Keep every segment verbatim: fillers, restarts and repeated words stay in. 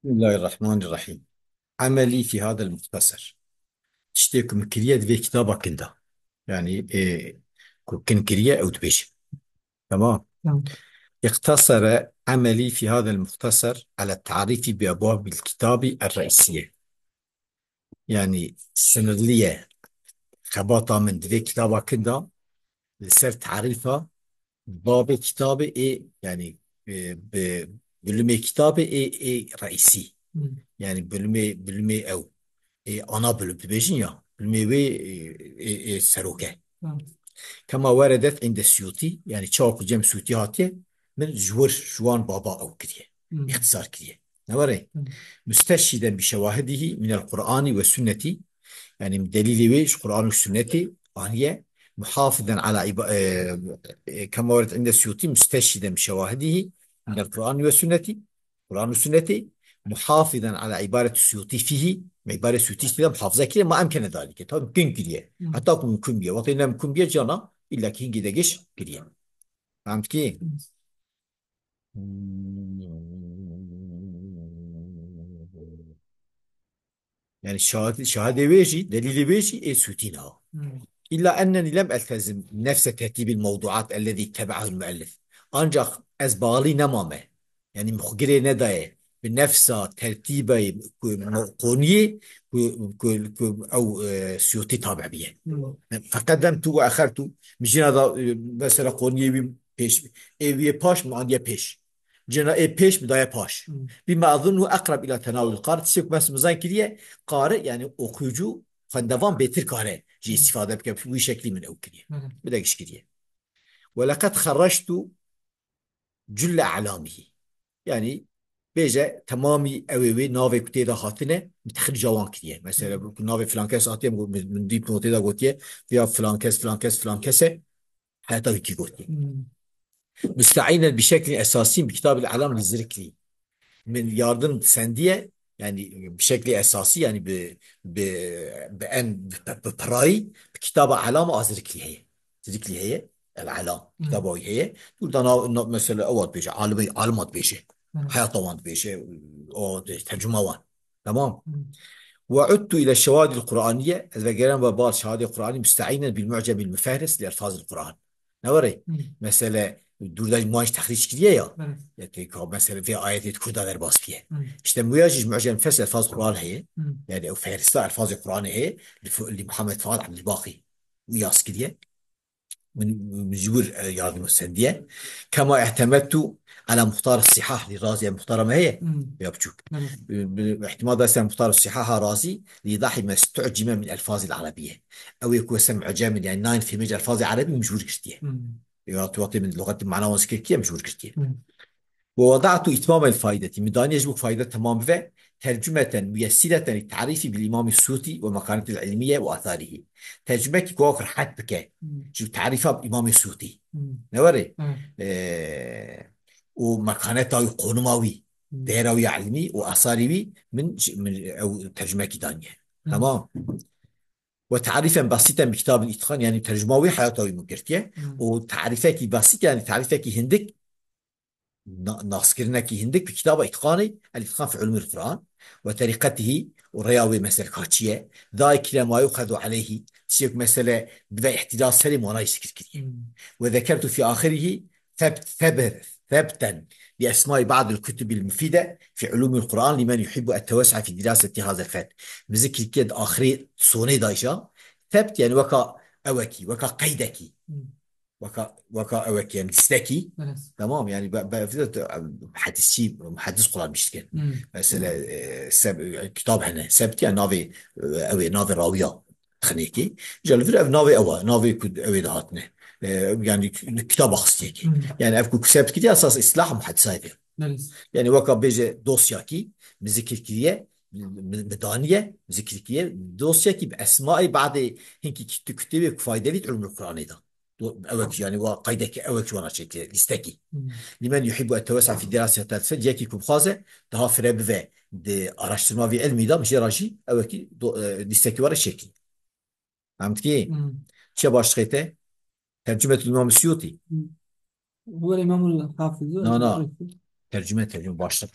Bismillahirrahmanirrahim. Emelî fî hadel muxteser. Tiştê ku min kiriye di vê kitaba kin de. Yanî, e, ku kin kiriye ew dibêjim. Tamam. Tamam. İqtasere emeli fi hadel muxtasar ala tarifi bi ebwabil kitabi er-reisiye. Yanî sınırlı ye xebata min di vê kitaba kin de li ser tarifa babê kitabê ê, yanî, e, bi, bölümê kitabê ê, ê reisî. Hmm. Yanî bölümê, bölümê ew. Ê ana bölüm dibêjin ya. Bölümê wê, e, e, e, serok e. Hmm. Kema weredet inde Suyutî, yanî çawa ku cem Suyutî hatiye, min ji wir, ji wan baba ew kiriye. Hmm. İxtisar kiriye. Ne were? Hmm. Müsteşhiden bi şewahidihi minel Qur'ani ve sünneti, yanî delîlê wê ji Qur'an û sünnetê aniye, muhafizan ala iba-, e, e, kema weredet inde Suyutî, müsteşhiden bi şewahidihi minel Qur'ani ve sünneti, Qur'an û sünnetê, muhafizan ala ibaret Suyutî fîhî, me ibaret Suyutî işte de muhafaza kiriye, ma emkene dalike. Tabi mümkün kiriye. Hmm. Hatta ku mümkün biye. Wextê ne mümkün biye cana, illa ki hingî de giş kiriye. Fehmtî? Hmm. Yani şahid-, şahidê wê jî, delîlê wê jî ê Sûtî ne. Hmm. İlla enneni lem eltezim nefse tertîbil mewduat ellezî tebe'ahul müellif. Ancak ez bağlı nemame. Yani min xwe girê nedaye bi nefsa tertîbê ku mo-, qoniyê ku, ku, ku ew, e, Sûtî tabe biye. Hmm. Feqedemtu ve exertu. Min jina da, e, mesela qoniyê wî pêş, ê wî yê paş, min andiye pêş. Cina ê pêş mi daye paş. Hmm. Bima azunnu eqreb ila tenawul qari. Tiştê ku mes mizan kiriye, qari, yani okuyucu, xwendevan bêtir kare jî Hmm. îstîfade bike. Wî şeklî min ew kiriye. Hmm. Bi de giş kiriye. Ve leqed xerreçtu culle a'lamihi. Yani bêje temamî ew ê wê navê ku tê de hatine, min texrîca wan kiriye. Mesela Hmm. ku navê filan kes hatiye, min, min dîpnotê de gotiye, ya filan kes, filan kes, filan kes e. Heta wî kî gotiye. Hmm. Müsteînen bi şeklin esasî bi kitabil alam li Zirikli. Min yardim sendiye, yani bi şeklî esasî, yani bi, bi, bi en, bi, bi, bi pirayî, bi kitaba alam a Zirikli heye. Zirikli heye, el alam, Hmm. kitaba wî heye. Burada na, na, mesela ew hat bêje, alim, alim hat bêje. Hmm. Heyata wan dibêje, o de, tercuma wan. Tamam. Hmm. Ve udtu ile şewadil Qur'aniye, ez vegeran ve bal şahadê Qur'anî müsteînen bil mu'cemil müfehris li elfazil Qur'an. Ne were? Hmm. Mesele, dûrda ji muan jî tehrîc kiriye ya. Evet. Ya tê ka mesele vê ayetê di Kurda derbas biye. Hmm. İşte muya jî ji mu'cem fes elfaz Qur'an heye. Hmm. Yani ew fehrista elfazê Qur'anê heye. Li Fu-, li Muhammed Fuad Abdülbaqî. Û yaz kiriye. Min, min ji wir, e, yardim sendiye. Kema i'temettu ala muxtar sihah li Razî, muxtara me heye. Hmm. Ya biçûk. Evet. Bi, bi, ihtimal da sen muxtar sihaha Razî, li dahi me stu'cime min elfazil arabiye. Ew ê ku sen mu'cem in, yani nayên fehmê ji elfazê erebî min ji wir girtiye. Hmm. Ya tu wextê min luxetê mana wan zikir kiriye, min ji wir girtiye. Hmm. Ve wada'tu itmamel faydeti. Min daniye ji bo fayde temam bibe. Tercumeten müyessireten li tarifi bil imamî Sûtî ve mekanetil ilmiye ve atharihi. Tercumekî ku wek rehet bike. Hmm. Ji tarifa Îmamê Sûtî. Hmm. Ne were? Evet. Ee, û mekaneta wî, konuma wî, Hmm. değera wî ya ilmî û asarî wî min, min ew tercumekî daniye. Hmm. Tamam. Ve tarifen basiten bi kitabin îtqan, yani tercuma wî heyata wî min girtiye. Hmm. Û tarifekî basit, yani tarifekî hindik na-, naskirinekî hindik bi kitaba Îtqanê, El Îtqan fi Ulumil Quran ve Terîqetihî û rêya wê meselka çi ye, dayê kî le ma yuqedu aleyhî, çiyek mesele bibe îhtîlal serê manayî zikir kiriye. Hmm. Ve zekertu fî axirihî thebt, thebir, thebten bi esmayî ba'dil kutubil mufîde fî ulumil Quran limen yuhibbu ettewes'a fî diraseti hazel fen. Min zikir kiriye di axirê sonê de jî, thebt yani weka ewekî, weka qeydekî. Hmm. Weka, weka ewek, yani lîstekî. Evet. Tamam, yani be-, be-, muhedisî, muhedis Quran nivîs dikin. Hmm. Mesela, e, seb-, e, kitab hene. Sebt yani navê, e, ew ê, navê rawiya xinêkê. Ji li vir ev navê ew e, navê ku ew ê dihatine. E, yani k-, kitaba xistiyekê. Hmm. Yani ev ku sebt kiriye esas îstilah muhedisayê vê. Evet. Yani weka bêje dosyakî, min zikir kiriye, min, min daniye, min zikir kiriye, dosyakî bi esmayê badê hinkî kit-, kitêbê ku faydelî di ulumul Quranê de. Do-, ewek yani wa qaydekî ewek ji wana çêkiriye, lîstekî. Hmm. Limen yuhibbu ettewes'a fî diraseti hazel fen, yekî ku bixwaze daha fire bive di araştirma vî ilmî de, jê re jî ewekî do-, e, lîstekî were çêkî. Fehmtî? Hmm. Çi başlixê te? Tercümetül Îmam Suyutî. Hmm. Huwa Îmamul Hafiz. Na, na. Tercüme, tercüme, başlık.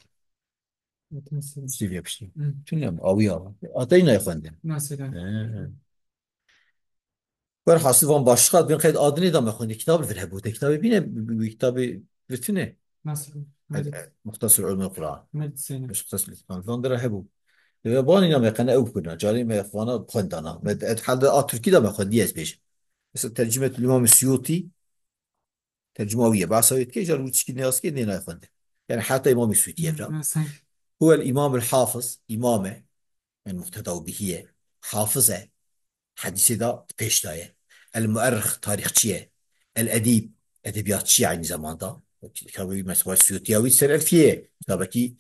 Piştî vê piştî. Hı. Tune mi? Awiya. Atayî nayê xwendin. Mesela. He. Werhasil van başlık hat, bin qeyd adinê da me xwendî. Kitab vir hebû. Te kitabê bîne, bi, bi, bi kitabê vir tune. Nasıl? E, Mecid. E, Muhtasar Ulumul Kur'an. Mecid Zeynep. Muhtasar Ulumul Kur'an. Van dira hebû. Ve banî name qene ew kuna. Carê me vana xwendana. Me, e, hal de a Türkî da me xwendî ez bêjim. Mesela Tercümetül İmam Suyuti. Tercuma wî ye. Behsa wê dike, jar wî çikî neyaz ke, nê nayê xwendin. Yani heta Îmamê Sûtî ye, bira. Hı, sen. Huwel Îmamul Hafiz, îmam e. Yani muqteda bihî ye. Hafiz e. Hedîsê da pêş da ye. El muerrix, tarîxçî ye. El edîb, edebiyatçî ye aynı zamanda. Kitabê wî mesela Sûtiya wî ser elfîye ye. Kitabekî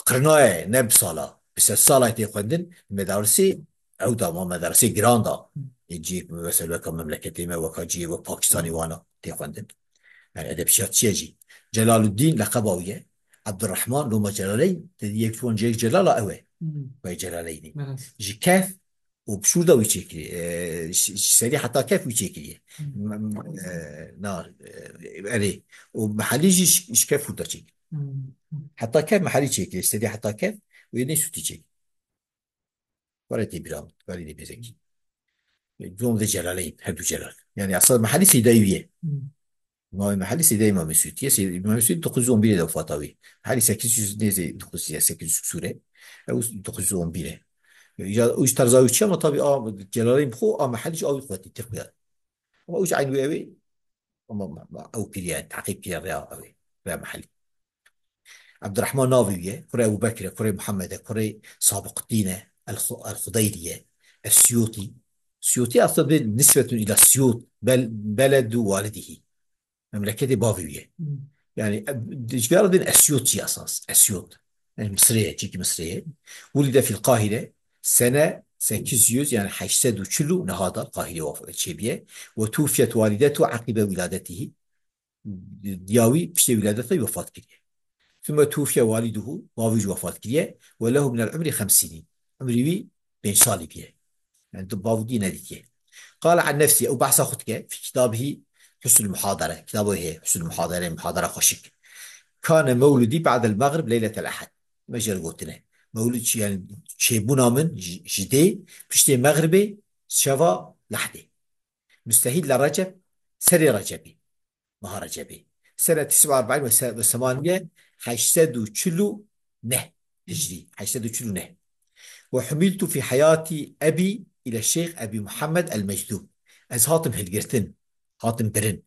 qirnaye, ne bi sala. Bi sed sala tê xwendin, medarsê ew da ma medarsê giran da. Ê cî mesela weka memleketê me, weka cî wek Pakistanê wana tê xwendin. Yani edebiyatçiye jî. Celaluddin leqeba wî ye. Abdurrahman loma Celaleyn, te dî yek ji wan cihek Celala ew e. Hmm. Wê Celaleynî. Evet. Ji Kehf û bi şûr da wî çêkirî. E, ji, ji serî heta Kehf wî çêkiriye. Hmm. M-, m-, e, na, e, erê. Û Mehelî jî ji, ji Kehf û da çêkirî. Hmm. Heta Kehf Mehelî çêkirî. Ji serî heta Kehf û yê nê Sûtî çêkirî. Were tê bîra min, were tê bêzekî. Dom de Celaleyn, her du Celal. Yani esas Mehelî seydayî wî ye. Hmm. Mavê Mehelî seydayî Îmamê Sûtî ye. Sey-, Îmamê Sûtî dokuz yüz on bir de wefata wî. Mehelî sekiz yüz nêzê dokuz yüz, sekiz yüz küsur e. Ew dokuz yüz on bir e. Ya, û ji terza wî çi ama tabii a, Celaleyn bi xwe a Mehelî ji a wî qwetî, tê xuya. Ama û ji eyn wî ew ê, ama ma, ma, ew kiriye, teqîb kiriye rêya ew ê, rêya Mehelî. Abdurrahman navê wî ye, kurê Ebu Bekir e, kurê Muhammed e, kurê Sabiqdîn e, El-Xu-, El-Xudeyri ye, Es-Siyûtî. Siyûtî aslında bir nisbetun ila Siyût, bel-, beledu walidihî. Memleketê bavê wî ye. Hmm. Yani, e, ji vê re dên Esiyûtî esas, Esiyût. Yani Misrê ye, çîkî Misrê ye. Wulide fil Qahire, sene sekiz yüz, yani heşt sed û çil û neha da Qahirê waf-, çêbiye. Ve tufiyet walidetu aqibe wiladetihî. Diya wî piştê wîladeta wî wefat kiriye. Thumme tufiye waliduhu, bavê jî wefat kiriye. Ve lehu minel umrî xems sinîn. Umrî wî pênc salî bûye. Yani tu bav dî nedîtiye. Qale an nefsî, ew behsa xwe dike, fî kitabihî Husnul Muhadere. Kitaba wê heye, Husnul Muhadere, muhadera xweşik. Kane mewludî ba'del mexrib leyletel ehad. Me jê re gotine. Mewlid çi, yani çêbûna min ji, ji dê, piştê mexribê, şeva lehdê. Müstehil le Recep, serê Recepî. Meha Recepî. Sene tis'a ve erba'in ve se-, ve semaniye, heşt sed û çil û neh Hicrî. Heşt sed û çil û neh. Ve humiltu fî heyatî ebî ile Şeyh Ebî Muhammed el Mecdûb. Ez hatim hilgirtin, hatim birin.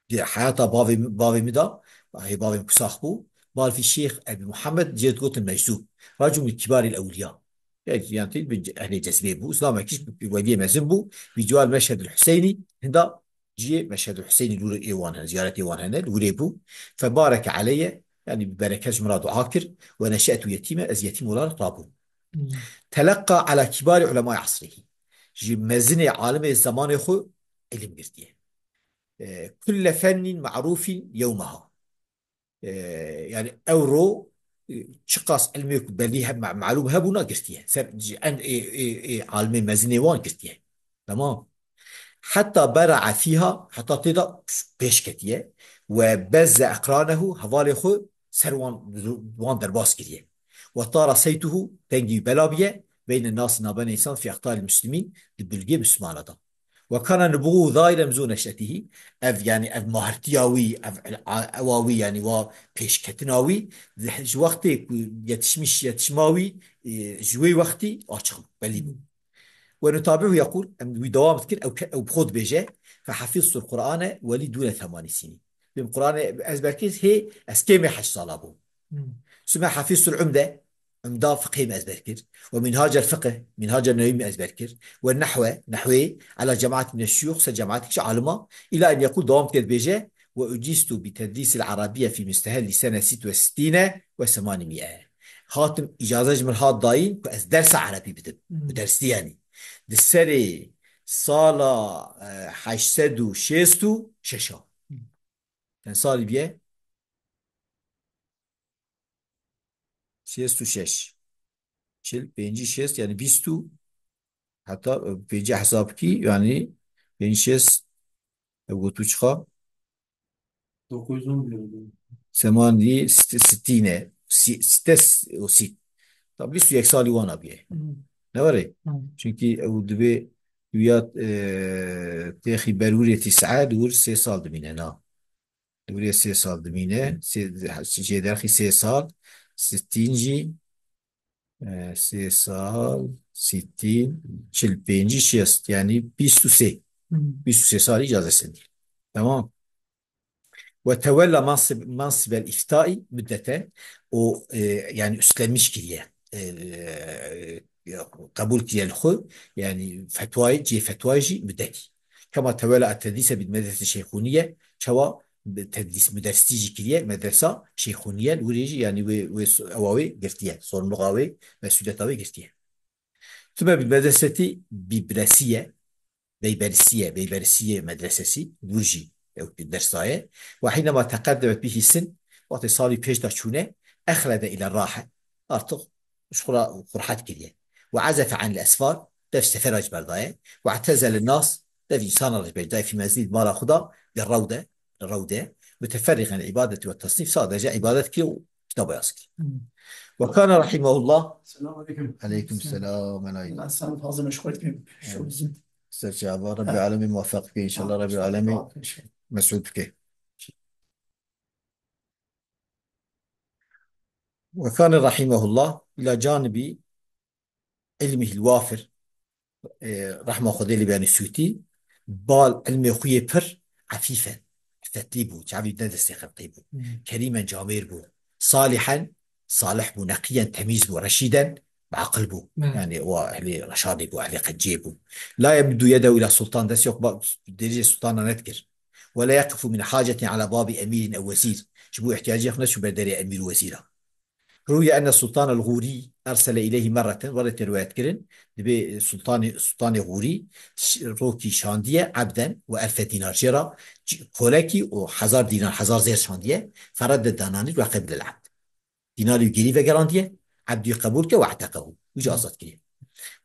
Di heyata bavê mi, bavê mi da, hê bavê mi ku sax bû, balfî Şeyh Ebî Muhammed jê digotin Mecdûb. Racû min kibârî ewliya. Yani, yani, bi ehlê cezbê bû. Îslamekî ji weliyê mezin bû. Bi ciwar Meşhedul Hüseyinî, hinda ciyê Meşhedul Hüseyinî lûrê ê wan hene, ziyaretê wan hene, lûrê bû. Febareke aleyye, yani bi bereket ji min re dua kir. Ve neşe'tu yetîme, ez yetîm olarak rabûm. Hmm. Telekka ala kibari ulemay asrihî. Ji mezinê alimê zamanê xwe ilim girtiye. E, kulle fennin ma'rufin yewmeha. E, yani ewro, e, çiqas ilmê ku belî he-, ma-, malûm hebûna girtiye. Ser, en, ê, ê, ê, alimê mezinê wan girtiye. Tamam. Heta bera'a fîha, heta tê de pêş ketiye. Ve bezze eqranehu, hevalê xwe ser wan, wan derbas kiriye. Ve tara seytuhu, dengî wî bela biye. Beyne nas, nabene însan, fî eqtaril muslimîn, di bilgê Müslümana da. Ve kana nubûgû zahîren bi zû neş'etihî. Ev, yani ev mahirtiya wî, ev, ewa wî, yani wa pêşketina wî, ji wextê ku yetişmiş, yetişma wî, e, ji wê wextî açiq bû, belî bû. Ve nutabi'u yekûl, em wî dewam dikin, ew ke-, ew bi xwe dibêje, "Fe hafiztul Qur'ane welî dûne themanî sinî." Min Qur'anê ezber kir, hê ez kêmê heşt sala bûm. Hmm. Süme hafiztul Umde, Umda fiqhê min ezber kir. Ve Minhacel Fiqh, Minhacel Newi min ezber kir. Ve Nehwe, Nehwê, ala cemaat min şuyuh, ser cemaatek ji alima, ila en yekûl, dewam dike dibêje, "Ve uciztu bi tedrîsil Arabiye fî mustehelli sene sît ve sittîne ve semanî mi'e." Hatim, îcaze ji min hat dayîn ku ez dersa Erebî bidim. Hmm. Bi dersî yani. Di serê sala, e, heşt sed û şêst û şeş a. Hmm. Çend salî bûye? Şêst û şeş. Çil, pêncî, şêst, yani bîst û heta, e, pêncî hesab kî, yani pêncî, şêst, ev gotu çiqa? Dokuz yüz on bir oldu. Seman dî st-, sitîne. Si-, site s-, û sît. Ta bîst û yek salî wana bûye. Hmm. Ne were? Hmm. Çünkü ew dibê wîya, e, têxî berwirê tîs'a di wir sê sal dimîne, na. Di wir sê sal dimîne, sê, jê derxî sê sal, sitîn jî, e, sê sal, sitîn, çil pêncî, şêst, yani bîst û sê. Hmm. Bîst û sê salî îcaze sendî. Tamam. Ve tewella mansib-, mansibel iftai müddeten, o, e, yani üstlenmiş kiriye, e, e, qebul kiriye li xwe, yani fetwayê, cihê fetwayê jî müddetî. Kema tewella tedrîse bil medrese şeyxuniye, çawa tedrîs, müderrisî jî kiriye, medresa şeyxuniye, li wirê jî, yani wê, wê so-, ewa wê girtiye, sorumluluğa wê, mesuliyeta wê girtiye. Tüme bil medreseti bibresiye, Beyberisiye, Beyberisiye medresesi, wir jî ew ders daye. Ve hinema teqeddemet bihi sin, wextê salî pêş de çûne, exlede ile rahe, artık ji xwe re xurhet kiriye. Ve azefe anil esfar, dev sefera ji berdaye. Ve atezele nas, dev insana ji berdaye, fi menzil mala xwe da, bi rewde, rewde, müteferrigen ibadeti ve tasnif, sadece ibadet kiriye û kitaba yaz kiriye. Hmm. Ve kana rahimahullah. Selamun aleyküm. Aleyküm selam, aleyküm. Allah sen fazla meşgul etmeyeyim. Şu Evet. bizim Serçe abi, Rabbil Ha. Alemin muvaffak bike inşallah, Ha, Rabbil inşallah. Alemin Ha, inşallah. mesut bike. Ve kâne rahimehullah ila canibi ilmihil wafir, e, rehma Xwedê lê be, yanî Sûtî, bal ilmê xwe yê pir efîf e. Îffetlî bû, çavî ne destê xelqî bû. Hmm. Kerîmen camêr bû. Salihen, salih bû, neqiyen temîz bû, reşîden, bi aqil bû. Evet. Yani o ehlê reşadê bû, ehlê qenciyê bû. La yemuddu yedehu ila sultan, destê xwe ba-, derîcê sultana nedikir. Ve la yeqifu min hacetin ala babi emîrin ew wezîr. Ji bo ihtiyacê xwe neçû ber derê emîr û wezîra. Rûye enne Sultan el-Ğûrî ersele ileyhi merreten, were tê riwayet kirin, dibê Sultanê, Sultanê Ğûrî ş-, rokî şandiye ebden ve elfe dînar, jê re c-, kolekî û hezar dînar, hezar zêr şandiye, feredde dananî ve qebile el-ebd. Dînarî wî gêrî vegerandiye, ebdî wî qebûl ke ve eteqehu, wî jî azad kiriye.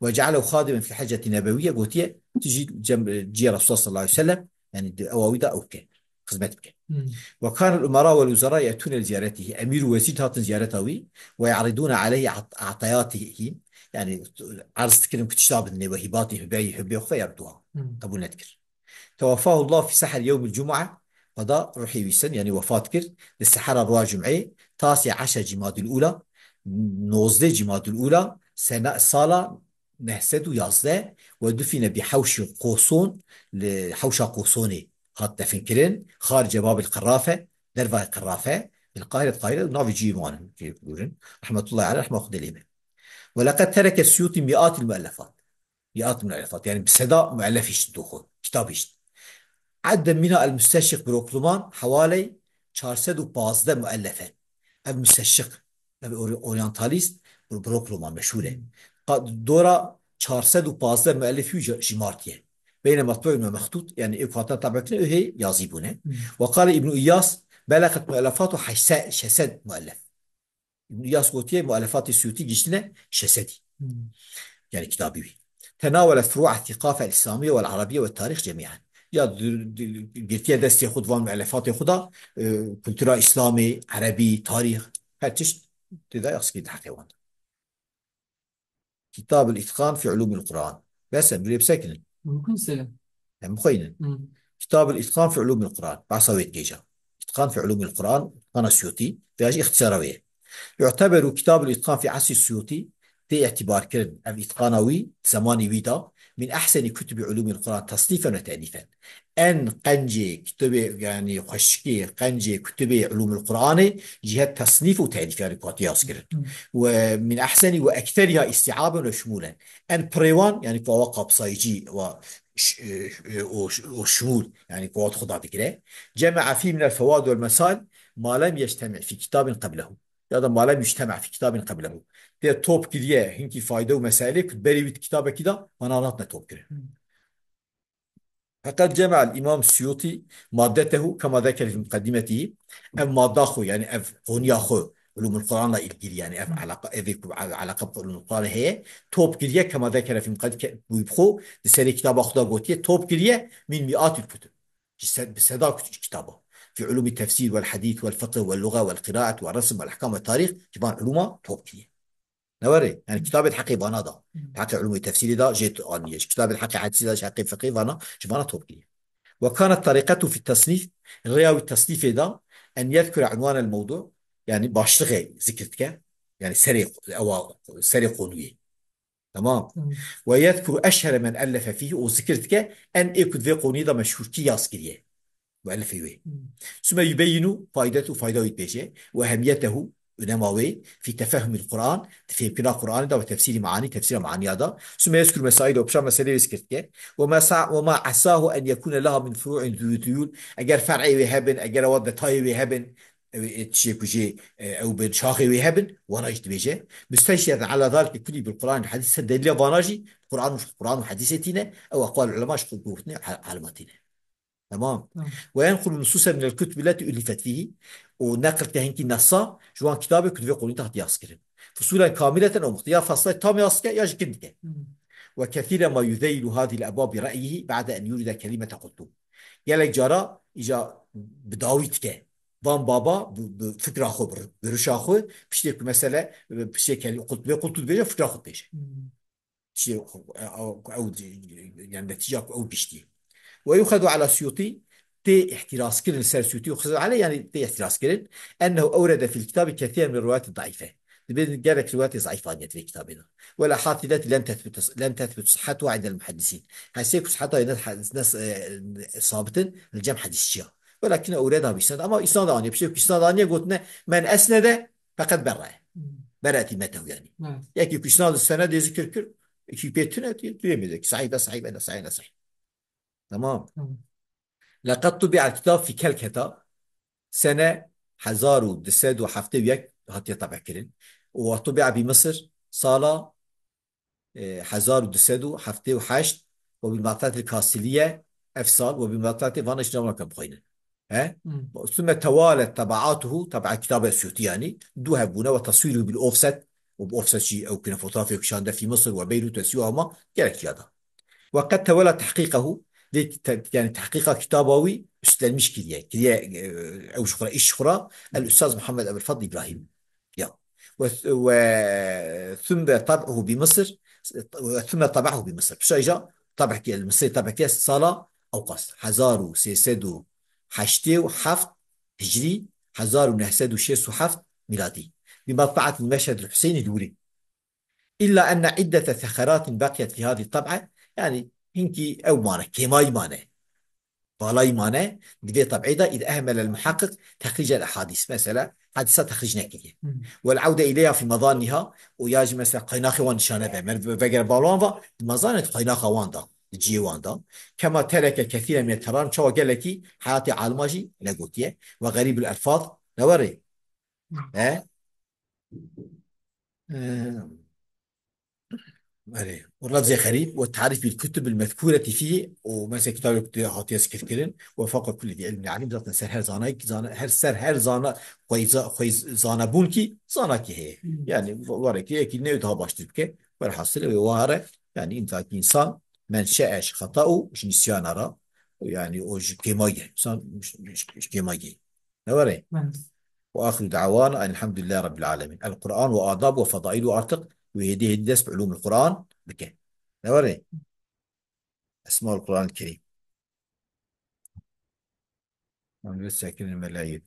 Ve cealehu xadimen fî hecetî nebewiye, gotiye, tu jî cem-, cihê Resulullah sallallahu aleyhi ve sellem, yani di ewa wî de ew ke, xizmet bike. Hmm. Ve kânel umera vel wuzera ye'tûne li ziyaretihî. Emîr û wezîr hatin ziyareta wî. Ve ye'ridûne aleyhî at-, atayatihî. Yani erz dikirin ku tişta bidinê ve hîbatî hibeyî hibê xwe ve yerduha. Hmm. Qebûl nedikir. Teweffahullah fi seher yewmil cum'a. Xweda ruhî wî sin, yani wefat kir. Li sehera roja cum'ê, tasi eşer Cimadil Ula, nozdeh Cimadil Ula, sena, sala neh sed û yazdeh, ve dufine bi hewşî Qoson, li hewşa Qosonê hat definkirin, xarice Babil Qirafe, dervayê Qirafe, bil Qahire, Qahire, navê cihê wan in, cihê Kurdin. Rahmetullahi aleyh, rehma Xwedê lê be. Ve leqed tereke Suyuti miatil muellefat. Miat muellefat, yani bi seda muellef hiştin doxo, kitab hiştin. Edde mina el müsteşrik Brokluman hewaley çar sed û pazdeh muellefe. Ev müsteşrik, ev ori-, oryantalist, Bro-, Brokluman meşhur e. Hmm. Qa-, dora çar sed û pazdeh muellif wî ji-, jimartiye. Beyne metbu'in ve mehtut, yani ev hatan tabe kirin, ew hê yazî bûne. Hmm. Ve qale İbn İyas, beleqet muellefatu şeş sed muellef. Îbn Îyas gotiye, muelefatê Sûtî giştine şeş sedî. Hmm. Yani kitabî wî. Tenawele furu'a thîqafe el-îslamîye vel-arabîye ve tarîx cemî'en. Ya di-, di-, girtiye destê xwe di van muelefatê xwe de, e, kultura Îslamê, erebî, tarîx, her tişt tê de ya xikî di heqê wan de. Kitab el-Îtqan fi Ulûmil Quran. Bes e, em bi vê bisekinin. Mümkün se. Em bixweynin. Hı. Kitab el-Îtqan fi Ulûmil Quran. Behsa wê dikê ca. Îtqan fi Ulûmil Quran, Îtqana Suyutî. Vêya jî îxtisara wê ye. Yu'teberu Kitab el-Îtqan fi asrî Suyutî. Tê îtibar kirin. Ev îtqana wî, zemanî wî da. Min ehsenî kutubi ulûmil Quran tasnîfen ve te'lîfen. En qencê kitobê, yani xweşikê qencê kutubê Ulûmul Quranê, cihet tesnîf û telîf, yani ku hatiye yazkirin. Hı. Ve min ehsenî ve ekseriha îstîaben ve şumûlen. En pirê wan, yani ku awa kapsayıcı ve ş-, e, e, o, o şumûl, yani ku awa xwe da digire. Cema'a fî minel fewad vel mesail, ma lem yeçtemi' fî kitabin qeblehu. Ya da ma lem yeçtemi' fî kitabin qeblehu. Tê top kiriye hinkî fayde û mesailê ku berê wî di kitabekî de, vana hatine top kirin. Hı. Feqed cema'el Îmam Suyutî maddetehu kema zekere fî muqeddimetihî. Ev madda xwe, yani ev konuya xwe, Ulûmul Quran'la ilgili, yani ev Hı. alaka, ev ku al-, alaka bi Ulûmul Quran heye, top kiriye kema zekere fî muqeddi-, ke-, wî bi xwe, di serê kitaba xwe de gotiye, top kiriye min mi'atil kutub. Ji se-, bi seda kut-, kitaba. في علوم التفسير والحديث والفقه واللغة والقراءة والرسم والأحكام والتاريخ، ji van ilûma top kiriye. Ne were? Yani kitabê di heqê vana da. Di heqê ilûmê tefsîrê da jê aniye. Ji kitabê di heqê hedîsê da, ji heqê fiqhê vana, ji vana top kiriye. وكانت طريقته في التصنيف، rêya wî tesnîfê da, أن يذكر عنوان الموضوع، yani başlixê zikir dike. Yani serê, ewa, serê qonûyê. Tamam. Tamam. ويذكر أشهر من ألف فيه، û zikir dike, en ê ku di vê qonûyê de meşhûrtî yaz kiriye. Muellifê wê. Hmm. ثم يبين فائدته، fayda wî dibêje. وأهميته، önema wê, في تفهم القرآن، di fêmkirina Qur'anê de, وتفسير معانيه، tefsîra maniya da. ثم يذكر مسائله، pişa meselê wê zikir dike. وما سع-، وما عساه أن يكون لها من فروع ذو ذيول، eger fer'ê wê hebin, eger ewa detayê wê hebin, ew ê tiştê ku jê, e, ew bin, şaxê wê hebin, wana jî dibêje. مستشهدا على ذلك كله بالقرآن والحديث، ser delîla vana jî Qur'an û, Qur'an û hedîsê tîne, ew aqwal ulema ji xwe gotinê, al-, alima tîne. Tamam. Tamam. وينقل نصوصا من الكتب التي ألفت فيه، û neqil dike hinkî nesa ji wan kitabê ku di vê qonûyê de hatiye yazkirin. فصولا كاملة أو مختصرة، ya fasla tam yaz dike ya jî kin dike. Hmm. وكثيرا ما يذيل هذه الأبواب برأيه بعد أن يورد كلمة قلت. Gelek cara îca bi dawî dike. Van baba bi, bi fikra xwe, bi, bi rişa xwe, piştê ku mesele, piştê kelî qult, vê qultu dibêje, fikra xwe dibêje. Hmm. Şey, ew, ew, yani netîca ku ew giştî. ويؤخذ على السيوطي، tê îhtîrazkirin ser Suyutî, يؤخذ عليه yani tê îhtîrazkirin, أنه أورد في الكتاب كثيرا من الروايات الضعيفة. Dibê gelek rivayetê zeîf aniye di vê kitabê de. والأحاديث التي لم تثبت، لم تثبت صحتها عند المحدثين. Hesê ku siheta ne, ne, e, sabit in li cem hedîsçiya. ولكن أوردها بإسناد. Ama îsnad aniye, piştê ku îsnad aniye gotine, من أسند فقد برأ. Hmm. Bereti metehu yani. Evet. Yekî ku îsnad senedê zikir kir, iki pê tune, tu yemê de. Sahih e, sahih e, sahih e, sahih. Tamam. Tamam. لقد طبع الكتاب في كلكتة سنة hezar û du sed û heftê û yek hatiye tab'kirin. وطبع بمصر sala, e, hezar û du sed û heftê û heşt وبالمطبعة الكاستيلية ev sal وبالمطبعة vana jî navnaka bixwînin. He? Hmm. ثم توالت طبعاته، tab'a kitabê Suyutî yani, du hebûne وتصويره بالأوفست، û bi offset jî ew kine fotoğrafê kişande في مصر وبيروت وسيوة hema gelek ciya da. وقد تولى تحقيقه، vê te-, yani tehqîqa kitaba wî üstlenmiş kiriye. Kiriye, e, ew ji xwe re, îş ji xwe re, الأستاذ محمد أبو الفضل إبراهيم. Ya. Ve, ve ثم طبعه بمصر، ثم طبعه بمصر. Pişta îja tab'e kiriye, li Misirê tab'e kiriye sala ewqas. Hezar û sê sed û heştê û heft hicrî, hezar û neh sed û şêst û heft mîladî. بمطبعة المشهد الحسيني الوري. إلا أن عدة ثغرات بقيت في هذه الطبعة، yani hinkî ew mane, kêmayî mane. Balayî mane, di vê tab'ê de, إذ أهمل المحقق تخريج الأحاديث. Mesela, hedîsa texrîc nekiriye. Hmm. والعودة إليها في مظانها، û ya jî mesela qaynaxê wan nîşane be. Mer-, vegere bala wan va, di mezanê di qaynaxa wan da, di cihê wan da. كما ترك كثيرا من الترانم، çawa gelekî heyatê alima jî negotiye. وغريب الألفاظ، ne were? Hmm. He? Ee, Erê. والرمز الغريب والتعريف بالكتب المذكورة فيه، û mesela kitabê ku hatiye zikirkirin, وفوق كل ذي علم عليم، zaten ser her zanayek, zana-, her ser her zana, xweyza-, xweyz-, zanabûnkî, zanakî heye. Hmm. Yani, wa-, warekî yekî newê daha baştir bike, werhasil wê wahare, yani, îmtakî insan, من شأ خطأ، ji nisyana ra, yani, o ji kêmayî, insan ji, ji, ji kêmayî. Ne were? Evet. وآخر دعوانا أن الحمد لله رب العالمين. القرآن وآدابه وفضائله، artık wê hêdî hêdî dest bi ulûmul Quran bike. Ne were? Esmaul Quran Kerim. Em wê sekirin melayê.